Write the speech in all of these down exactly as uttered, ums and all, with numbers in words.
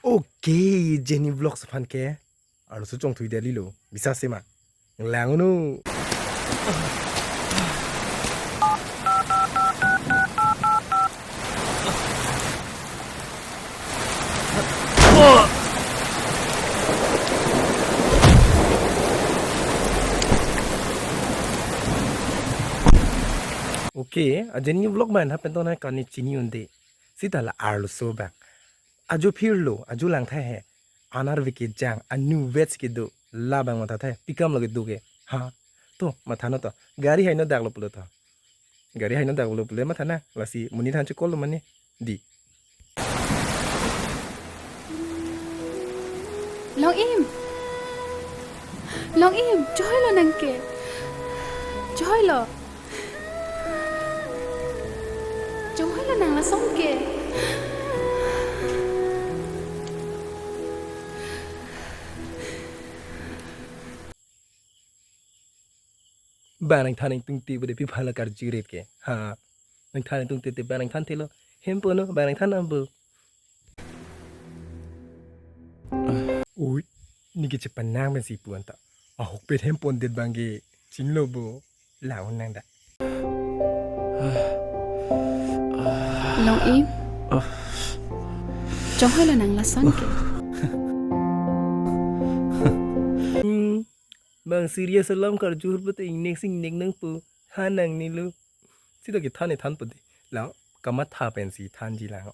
Okay, Jenny Vlogs aphan ke arloso chongthui det lilo, bisa sema. Lang unu. Okay, a Jenny Vlog man ha pen to na kani chini un-e. Sita la arloso abang. Ajo phirlo, ajo langtha he. Anarve kejang, anu vets kedo, labang mathatha he. Pikam lo kedo ke. Ha. To, matha non to. Gari haino daklo pulo to. Gari haino daklo pulo matha non. Lasi monit aphan chokol lo mane. Di. Long Im. Long Im, choi lo nang ke. Choi lo. Choi lo nang lason ke. Ba nangthan ingtungte bade pi phala karjuret ke. Ha. Nangthan ingtungte te ba nangthan thelo. Hempon o, ba nangthan nang bo. Ui, neke chepanang pensi pu anta. Ahokpet hempon det abang ke chinilo bo. Lang un nang da. Long Im. Choi lo nang lason ke. Hmm. Bang serious alam karju ahut pulote ingnek si ingnek nangpo. Ha nangnelo. Sita kethan ethan po de. Lang kamatha pensi thanji lang.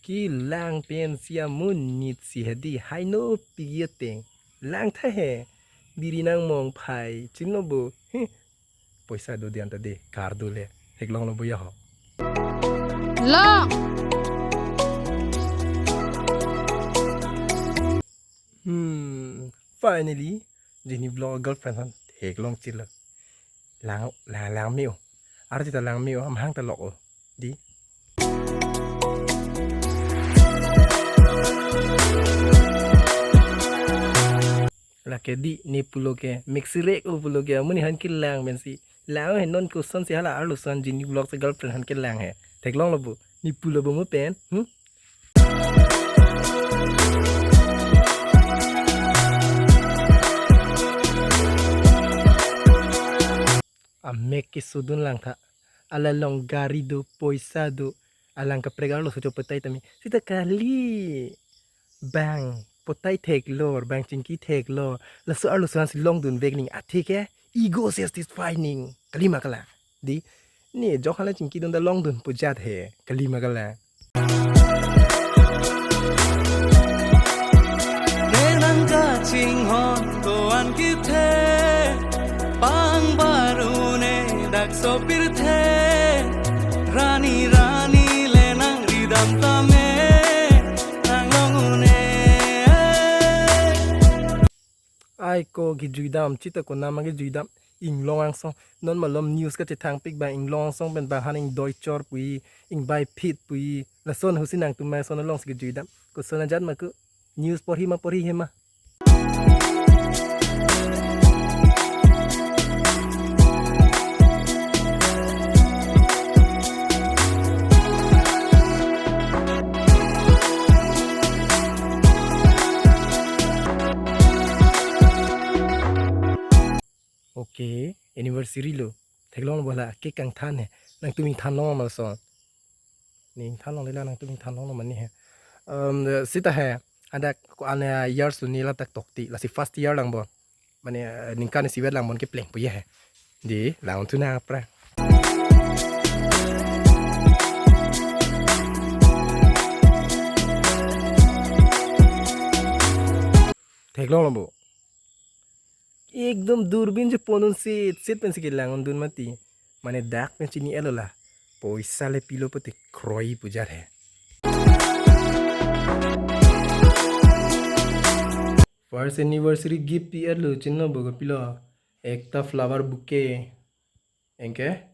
Kelang pensi amonit si hedi haino pigi ateng. Langtha he. Biri nangmong phai. Chinilo bo. He. Poisa do dianta de, car do le. Theklonglo bo ya ho. Long. Hmm, finally, Jenny Vlog girlfriend aphan theklong chilo. Lang, lang, lang me-o. Arti ta lang me-o, amahang ta lok-o. Di. Lake di ne pulo ke, mixi rek o pulo ke, amonit aphan kelang pensi. Lang he non kosonsi hala arloso an Jenny Vlogs girlfriend aphan kelang he. Theklonglo bo, ne pulo bo mo pen, hmm? Amek kesodun langtha. Ala along gari do, poisa do. Alang kaprek arloso chopotai tame. Sita kali. Bang potai theklor, bang chingki theklor. Laso arloso ansi longdun vek ning athe ke. Ego satisfy ning. Kalima kala. Di. Ne jok hala chingkidun ta longdun pu jat he. Kalima kala. Nenang kachinghon ko-an kithe, pangbar un-e dak sopirthe, rani rani le nangridam tame, nang long un-e. Ai ko kejuidam, chita konama kejuidam, inglong angsong, non malom news kachethangpik bang inglong angsong pen bang han ingdoi chor puji, ingbai phit puji, lason ahutsi nangtum mai ason alongsi kejuidam, koson ajat ma ko, news porhi ma porhihe ma. Okay, anniversary lo. Theklonglo bo la, cake kangthan he. Nangtum ingthan long ma lason. Ne ingthan longle la, nangtum ingthan longlo mane he. Um, sita he, ada ko ane years lo ne ladak tokti, lasi first year lang bo. Mane, eh, ningkan isivet lang bon kepleng puji he. Di, lang un thu nang apra. Theklonglo bo. Ekdom durbin cheponun sit, sit pensi kelang undun mati. Mane dak pen chini-etlo la. Poisa le pilo pute kroi pu jat he. First anniversary gift pi-etlo chinilo bo kopilo. Ekta flower bouquet. Anke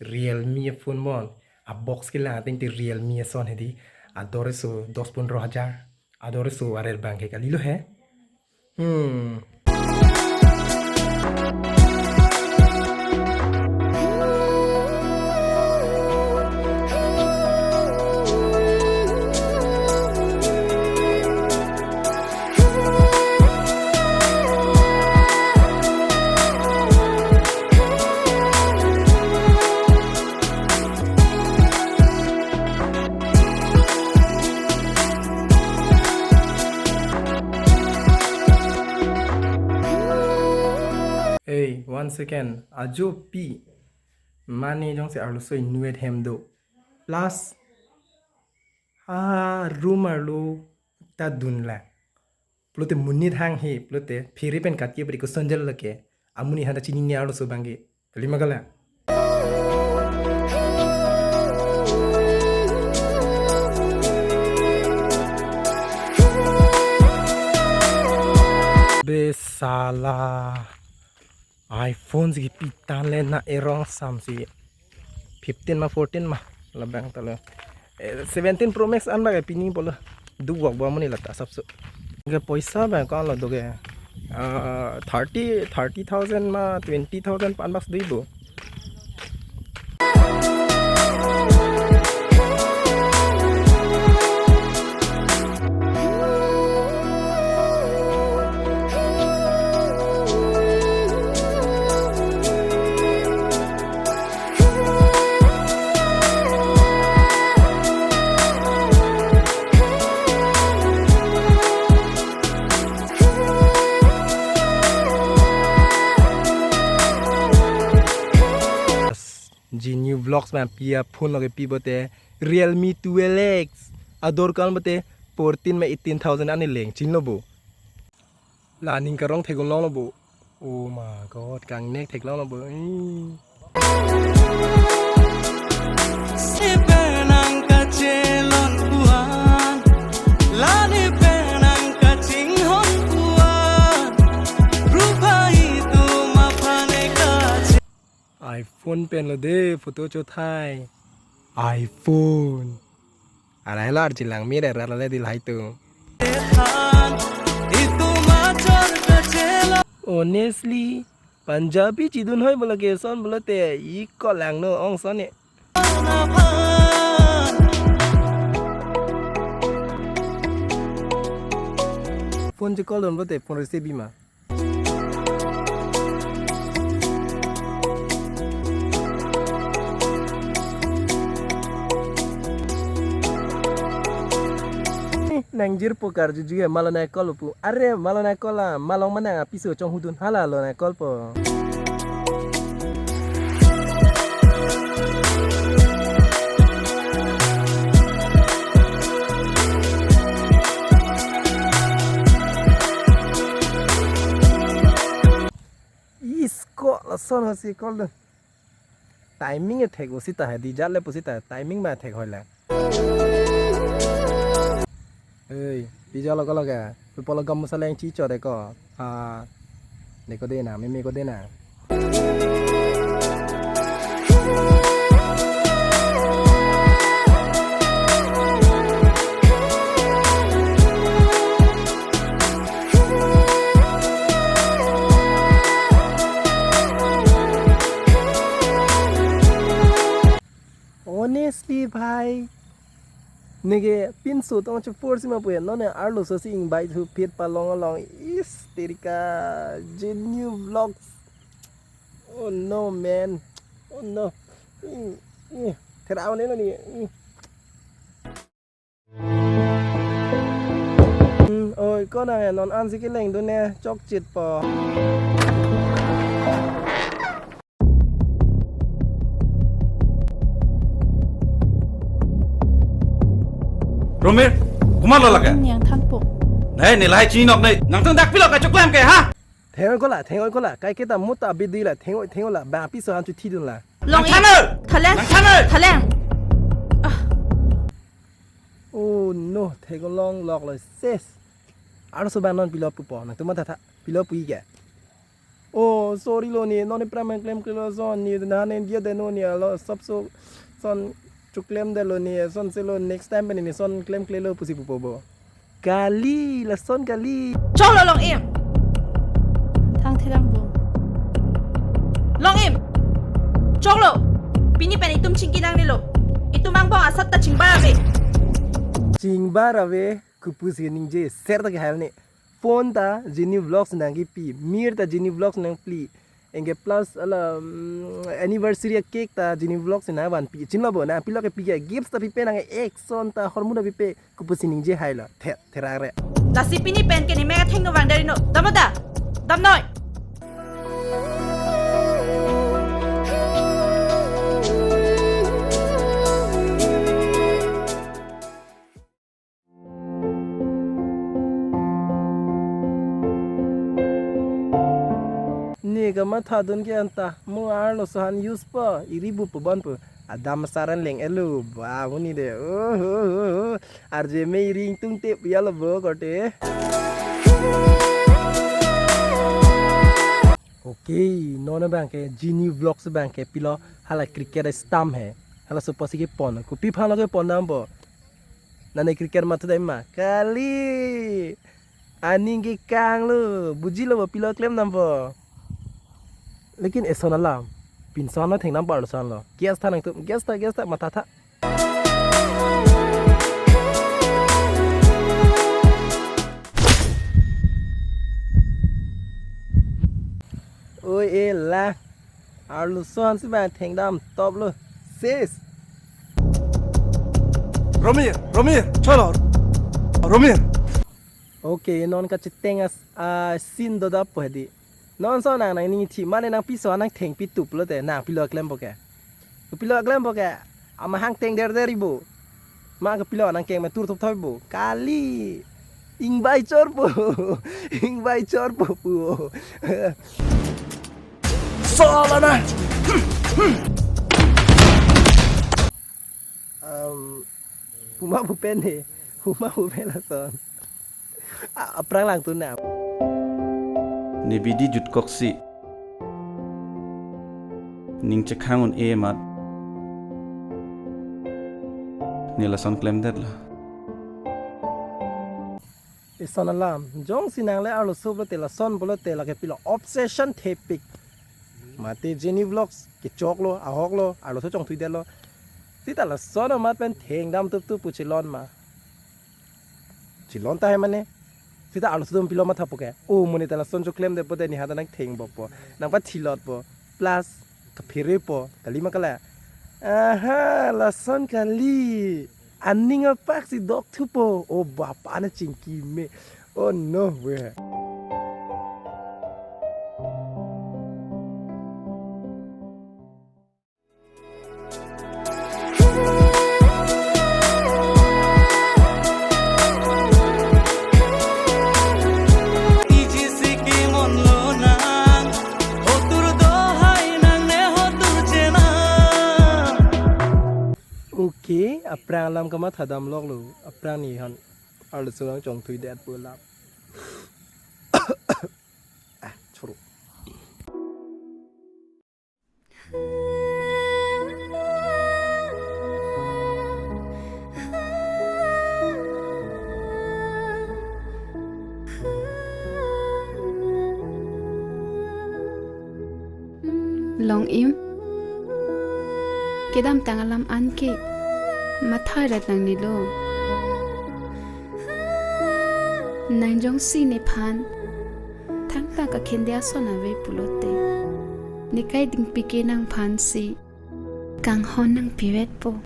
Realme phone bon. A box kelang ateng te Realme ason hedi. Ador eso dos pondro hajar. Ador eso arer bang ke kalilo he. Hmm. Hey, one second. Ajo pi. Mane jongsi arloso inut hem do. Plus, ha room arlo ta dunlang. Pulote monit hanghe, pulote phere pen katke pari ko sanjal lake. Amonit hanta chinine arloso abangke. Kalima kala. Be sala. iPhone si kipi tangte na erong sam si fifteen ma fourteen ma labang ta lo. Eh, seventeen Pro Max an bang pini pulo. Duk wak ba amonit lata asapso. Ke poisa bang ko-an lo do ke. Ah, thirty, thirty thousand ma twenty thousand pen bak do ibo. Genu Vlogs ma pi aphone lo ke pi pulote Realme twelve X. Ador ko-an pulote fourteen ma eighteen thousand an leng chinilo bo. La aning karong theklong lo bo. Oh my God, kangnek theklong lo bo. Ih. Si penang kachelon kuan, lani penang kachinghon kuan, rupa itu mapane kache. iPhone pen lo de photo chothai. iPhone. Arai lo arji lang mir era le dil hai tu. Honestly, Punjabi chidun hoi pulo ke son pulote i ko lang no ong son ne. Phone che call dun pulote phone receive bi ma. Nang jirpo karjuju ya, malone call pu. Are, malone call la, malong manang apiso chonghudun hala lone call po. Isko lason hasi call dun. Timing e thek o sita hai, di jat le pu sita, timing ma thek hoi la. Ei, pi jalo ko lo ke? Pi polo gam musa leng chi cho de ko. Ha. De ko de na, mimi ko de na. Honestly, bhai, neke pinso tong chepur si ma puya, non ne arloso si ing bai thu phit palong along. Is terika, Genu Vlogs. Oh no, man. Oh no. Ih, ih. Thera ne lo ni. Ih. Hmm, oi, ko nang non an si keleng dun ne chokchit po. Romir, komat lo lake? Nang thanpo. Nei, ne lahai chinok nei. Nangtum dak pilo kachoklem ke, ha? Theng-oi ko la, theng-oi ko la. Kaiketa muta abidi la, theng-oi, theng-oi la. Bang apiso han chu thi dun la. Long Nang i. Thanoi! Thaleng. Nang thanoi! Thaleng. Ah. Oh no, theklong lok lo ses. Arloso bang non pilo pupo, nangtum matha tha, pilo pu-i ke. Oh, sorry lo ni, non ni pramang klemkle lo son ni, na ne dia de no ni alo, sop so, son, choklem de lo ni, son se lo, next time pen ni, son klemkle lo pusi pupo bo. Kali, lason kali. Choklo Long Im. Thang thelang bung. Long Im. Choklo. Pini pen itum chingki nangnelo. Itum angbong asat ta chingbar ave. Chingbar ave, kopusi ningje, ser ta kehal ni. Phone ta Genu Vlogs nangkipi, mir ta Genu Vlogs nangpli. Anke plus hala, mm, anniversary a cake ta Genu Vlogs nangvanpi. Chinilo bo, nangpilo ke pi ke gifts ta pipe, nang action ta hormu ta pipe, kopusi ningje hai lo. The, thera re. Lasi pini pen ke ne me thengno vang dari no. Dam da. Damnoi. Kamatha dun ke anta, mo arloso han use po, iri bu po bon po. Adam saran leng elo, ba muni de. Oh, oh, oh, oh. Arje me iri ingtung tep ya lo bo korte. Okay, non abang ke Genie Vlogs abang ke pilo hala cricket stump he. Halaso pusi kepon. Kopi aphan lo kepon dampo? Nane cricket matha dai ma? Kali. Aning kekang lo. Buji lo bo pilo klem dampo? Lekin eson alam. Pinson na theng dampo arloso han lo. Guess tha nangtum. Guess tha, guess tha, matha tha. Oi, e la. Arloso han si bang theng damtop lo. Ses. Romir, Romir, cholo. Romir. Okay, non kacheteng as, a, scene dodappo hedi. Non so nang nangning thi mane nang piso nang theng pitup lote nang pilo klempo ke. Pilo klempo ke. Amahang teng der der ibo. Ma ke pilo nang keng me tur thop thop ibo. Kali. Ingbai chorpo. Ingbai chorpo pu. Soalnya. Um, huma bupen he. Huma bupen lason. A-, aphrang lang tu na. Ne bidi jutkok si. Ning chekhang un-e amat. Ne lason klemdet lo. Eson alam, jongsi nang le arloso pulote lason pulote lake pilo obsession thepik. Mate Genie Vlogs, kechok lo, ahok lo, arloso chongthuidet lo. Sita lason amat pen theng damtuptup pu chelon ma. Chelon ta he mane. Sita arloso dum pilo mathapo ke. O mane ta lason choklemdetpo te ne hada nang thengbokpo. Nang pathilotpo. Plus, kapherepo. Kali ma kala. Aha, lason kali. Aning apak si dokthupo. O bapa na chingki me. Oh no way. Okay, aphrang alam kamatha damlok lo, aphrang ne han arloso nang chongthuidetpo alam. Ah, choro. Long-im, kedamtang alam anke matha rat nangnelo. Nang jongsi nephan thangta kakhende ason ave pulote, ne kai dingpi ke nangphan si kanghon nangpivetpo.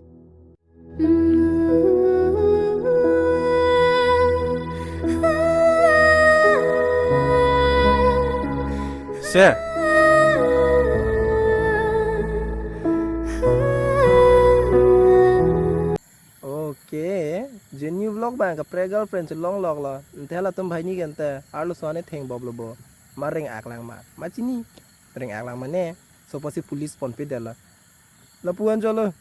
Sir. Okay, Genie Vlog bang kaprek girlfriend chelonglok lo. Ante halatum banghini ke ante arloso an ne thengbop lo bo. Ma reng-ak lang ma. Ma chini. Reng-ak lang mane. So pusi police ponpedetlo. Lapu-an cholo.